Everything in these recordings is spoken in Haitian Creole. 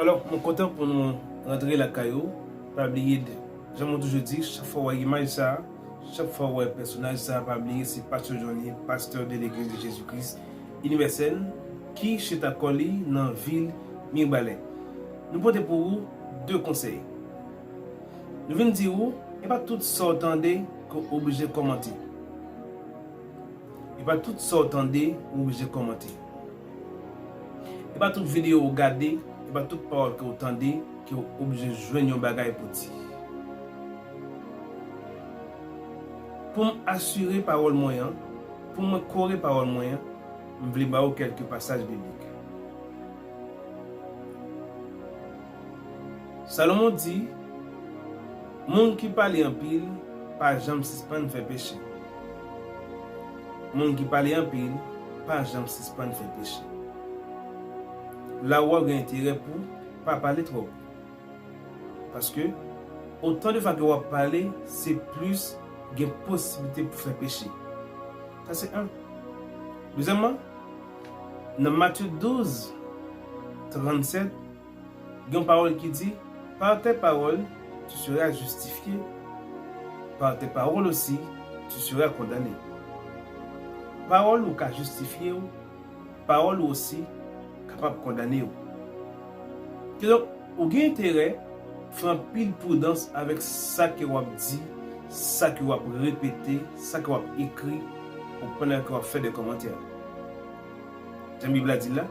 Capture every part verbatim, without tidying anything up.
Alò, mwen kontan pou nou rantre lakay ou. Pa bliye, jan mwen toujou di, chak fwa w wè imaj sa a, chak fwa w wè pèsonaj sa a, pa bliye se Pastè Johnny, pasteur de l'Église de Jésus-Christ Universel, ki chita kò li nan vil Mibalè. Nou pote pou ou de konsèy. Nou vin di ou, e pa tout sa w tande ke w oblije kòmante. E pa tout sa w tande ou oblije kòmante. E pa tout videyo ou gade, e pa tout pawòl ke w tande ke w oblije jwenn yon bagay pou di. Pou m asire pawòl mwen an, pou mwen kore pawòl mwen an, m vle ba w kèlke pasaj biblik. Salomon di, moun ki pale anpil pa janm sispann fè peche. Moun ki pale anpil pa janm sispann fè peche. La ou gen enterè pou pa pale twòp. Paske, otan de fwa ke w ap pale, se plis gen posiblite pou fè peche. Sa se en. Dezyèmman, nan Matye douz, trannsèt, gen yon pawòl ki di, par tes paroles, tu seras justifié. Par tes paroles aussi, tu seras condamné. Pawòl ou ka jistifye w, pawòl ou osi kapab kondane w. Kidonk, ou gen enterè fè anpil pridans avèk sa ke w ap di, sa ke w ap repete, sa ke w ap ekri, ou pandan ke w ap fè de kòmantè. Jan Bib la di l la,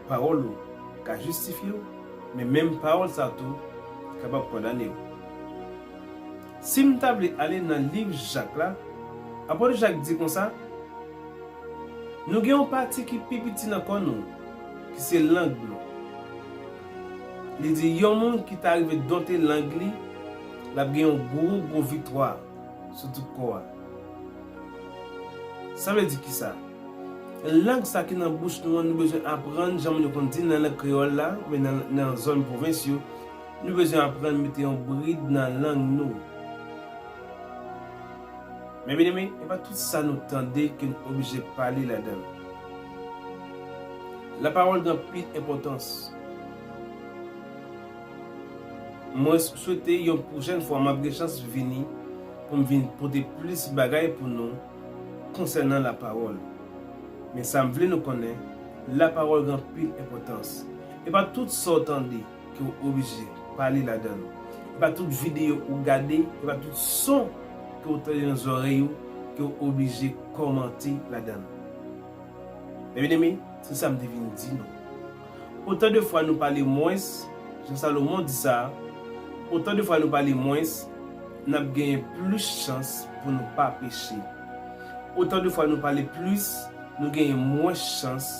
pawòl ou ka jistifye w, men menm pawòl sa tou kapab kondane w. Si m ta vle ale nan liv Jak la, apot Jak di konsa, nou gen yon pati ki pi piti nan kò nou, ki se lang nou. Li di yon moun ki ta rive donte lang li, l ap gen yon gwo, gwo viktwa sou tout kò a. Sa vle di kisa? Lang sa ki nan bouch nou an, nou bezwen aprann, jan moun yo konn di nan lang kreyòl la, oubyen nan, nan zòn pwovens yo, nou bezwen aprann mete yon brid nan lang nou. Men byeneme, e pa tout sa nou tande ke n oblije pale ladan l. Lapawòl gen anpil enpòtans. Mwen swete yon pwochèn fwa m ap gen chans vini pou m vin pote plis bagay pou nou konsènan lapawòl. Men sa m vle nou konnen, lapawòl gen anpil enpòtans. E pa tout sa w tande ke w oblije pale ladan l. E pa tout videyo ou gade, e pa tout son ke w tande nan zòrèy ou ke w oblije kòmante ladan l. Men byeneme, se sa m te vin di nou. Otan de fwa nou pale mwens, jan Salomon di sa, otan de fwa nou pale mwens, n ap genyen plis chans pou nou pa peche. Otan de fwa nou pale plis, nou genyen mwens chans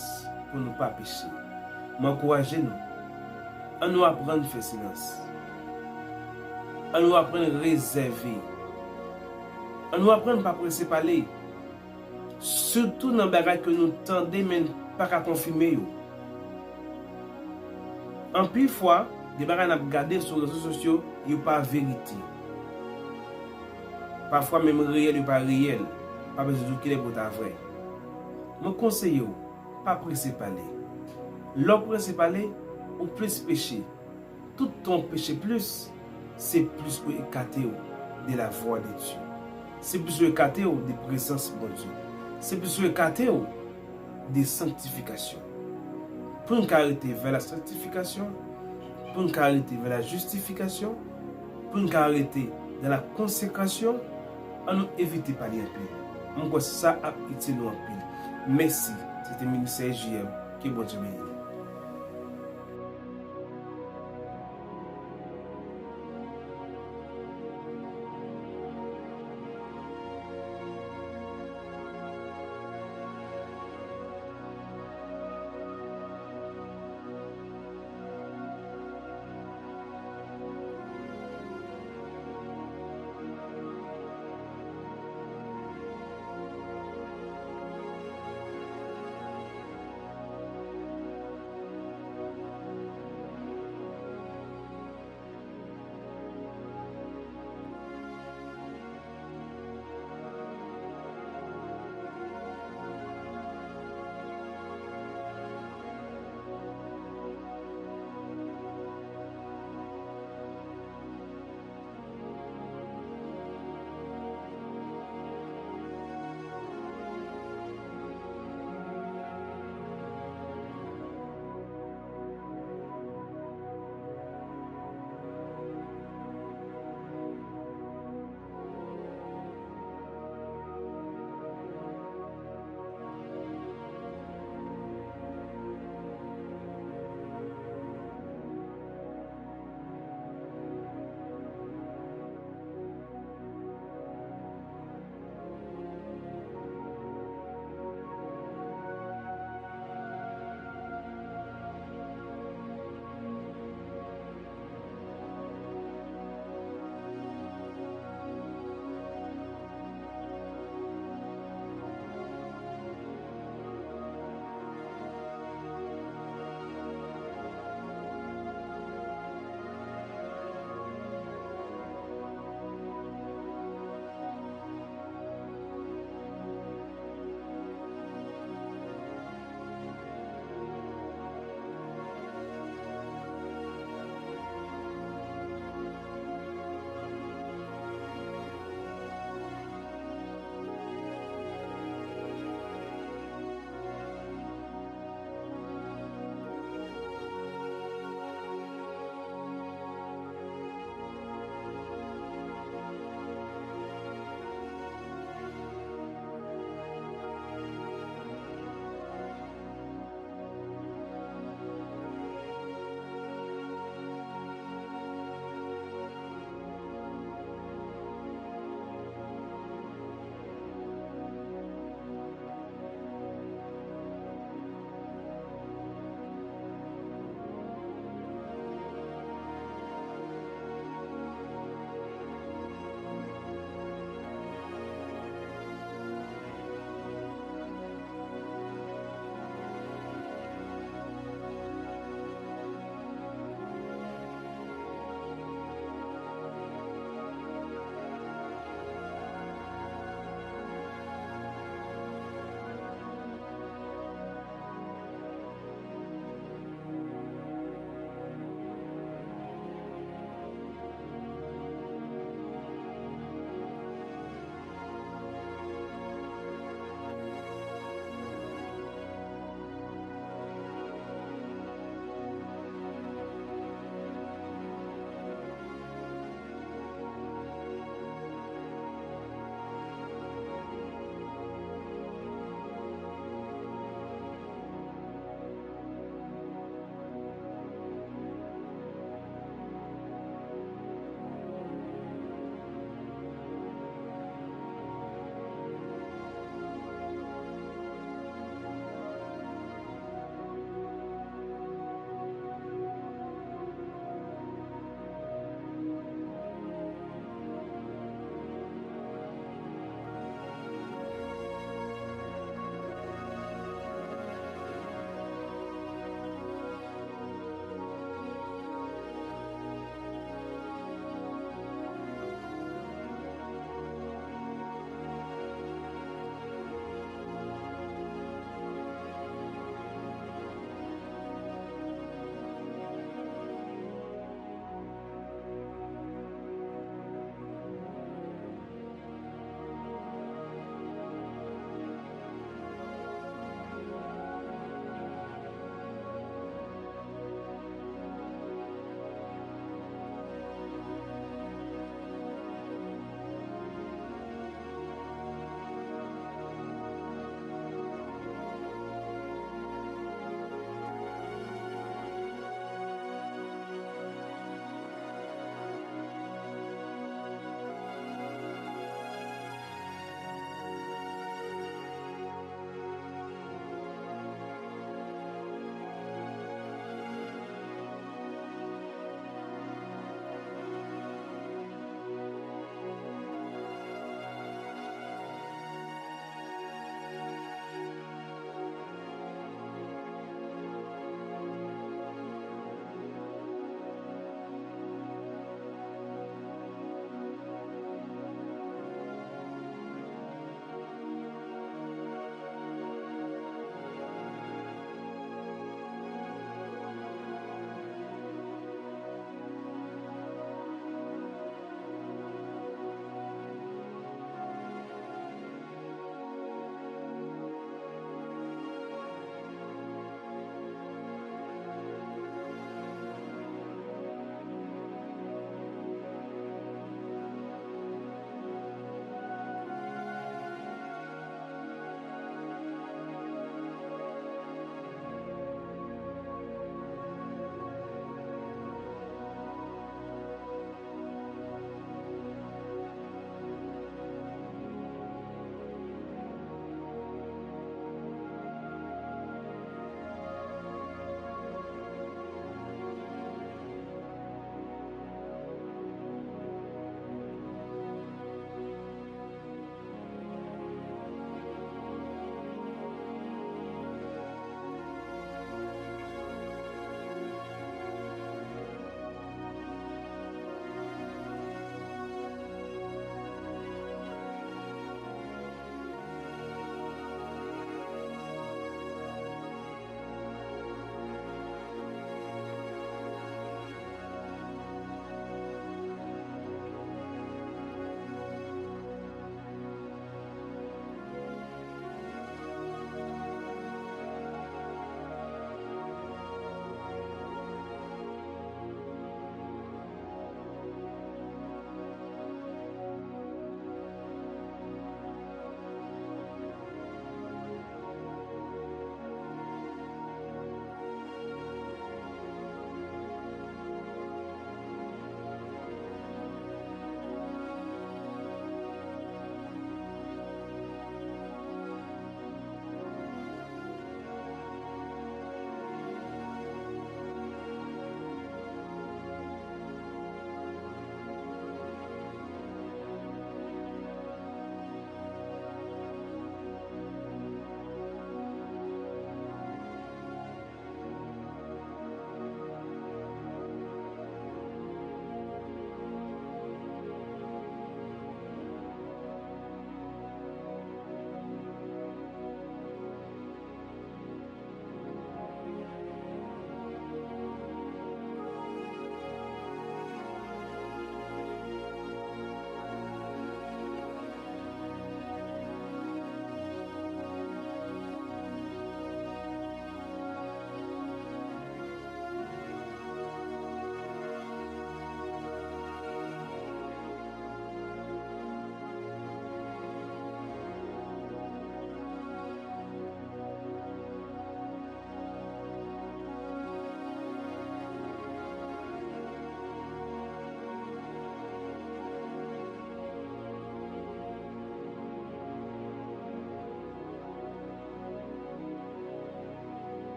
pou nou pa peche. M ankouraje nou. An nou aprann fè silans. An nou aprann rezève. An nou aprann pa prese pale. Sitou nan bagay ke nou tande men n pa ka konfime yo. Anpil fwa, gen bagay n ap gade sou rezo sosyo, yo pa verite. Pafwa menm reyèl yo pa reyèl, pa bezwen di w kilè pou ta vrè. Mwen konseye w, pa prese pale. Lè w prese pale, ou plis peche. Tout tan w peche plis, se plis ou ekate w de la vwa de Dye. Se plis ou ekate w de prezans Bondye. Se plis ou ekate w de sanktifikasyon. Pou n ka rete vè la sanktifikasyon, pou n ka rete vè la jistifikasyon, pou n ka rete dan la konsekrasyon, an nou evite pale anpil. Mwen kwè sa ap itil nou anpil. Mèsi. Se te Ministè J M. Ke Bondye beni nou.